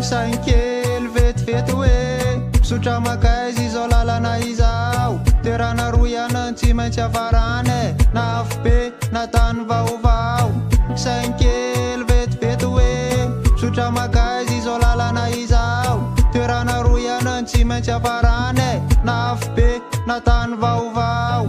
Saino kely vetivety hoe mizotra mankaiza izao lalana izao. Toerana roa ihany no tsy maintsy hiafarana e, na afobe na tany vaovao. Saino kely vetivety hoe mizotra mankaiza izao lalana izao. Toerana roa ihany no tsy maintsy hiafarana e, na afobe na tany vaovao.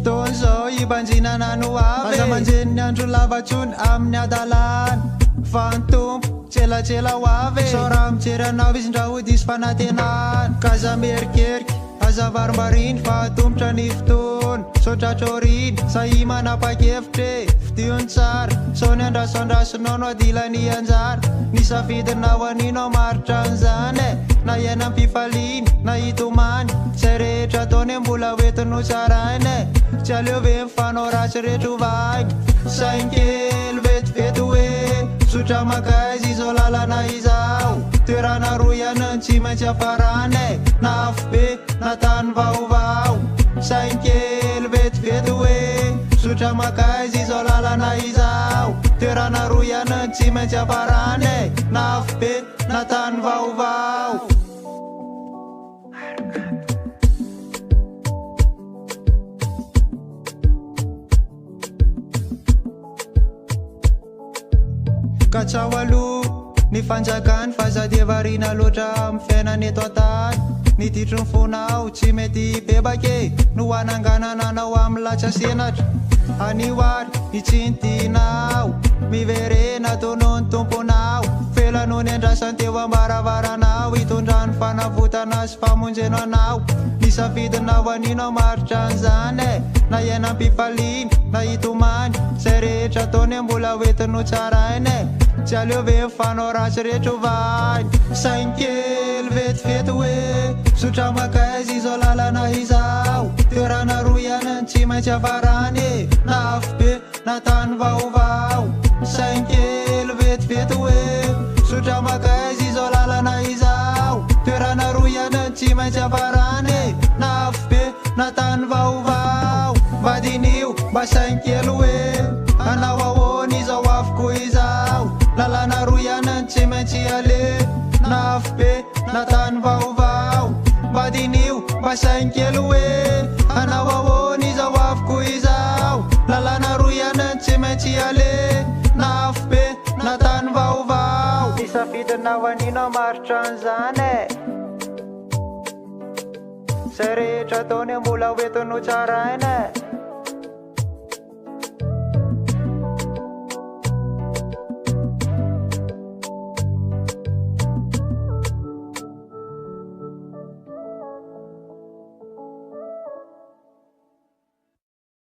Fotoana izao hibanjinana no avy. Aza manjeny ny andro lava intsony amin'ny hadalana. Fa ny Tompo tselatsela ho avy. Sao raha mijery anao izy ndra ho diso fanantenana. Ka aza mierikerika, aza varimbariny fa atomotra ny fotoana. Sao tratra aoriana, sahia manapa-kevitra e. Fidio ny tsara, sao ny andrasandrasinao no adila ny anjara. Ny safidinao anio no hamaritra an'izany e. Na hiaina am-pifaliana, na hitomany, izay rehetra ataony mbola ho entiny ho tsaraina e. Tsy aleo ve mifanao ratsy rehetra ovaina. Saino kely vetivety hoe, zotra mankaiza izao lalana izao. Toerana roa ihany no tsy maintsy hiafarana e. Na afobe, na tany vaovao. Saino kely vetivety hoe, zotra mankaiza izao lalana izao. Toerana roa ihany no tsy maintsy hiafarana e. Na afobe, na tany vaovao. Katsaho aloha ny fanjakany fa za dia variana loatra amin'ny fiainana eto an-tany. Ny ditry ny fonao tsy mety hibebaka e no hananganana anao amin'ny latsa senatra. Anio ary ny tsintinao, miverena tono ny tomponao. Fela no niandrasany teo am-baravaranao hitondrany fanavotana sy famonjena anao. Ny safidinao anio no hamaritra an'izany e. Na hiaina am-pifaliana na hitomany, izay rehetra ataony mbola ho entiny ho tsaraina e. Tsy aleo ve mifanao ratsy rehetra ovaina. Saino kely vetivety hoe zotra mankaiza izao lalana izao. Toerana roa ihany no tsy maintsy hiafarany e. Na afobe na tany vaovao. Saino kely vetivety hoe zotra mankaiza izao lalana izao. Toerana roa ihany no tsy maintsy hiafarany e. Na afobe na tany vaovao. Mba diniho, mba saino kely hoe hanao ahoana izao afoko izao. Lalana roa ihany no tsy maintsy aleha. Na afobe na tany vaovao. Mba diniho, mba saino kely hoe hanao ahoana izao afoko izao. Lalana roa ihany no tsy maintsy aleha. Na afobe na tany vaovao. Ny safidinao anio no hamaritra an'izany e. Izay rehetra ataony mbola ho entiny ho tsaraina e.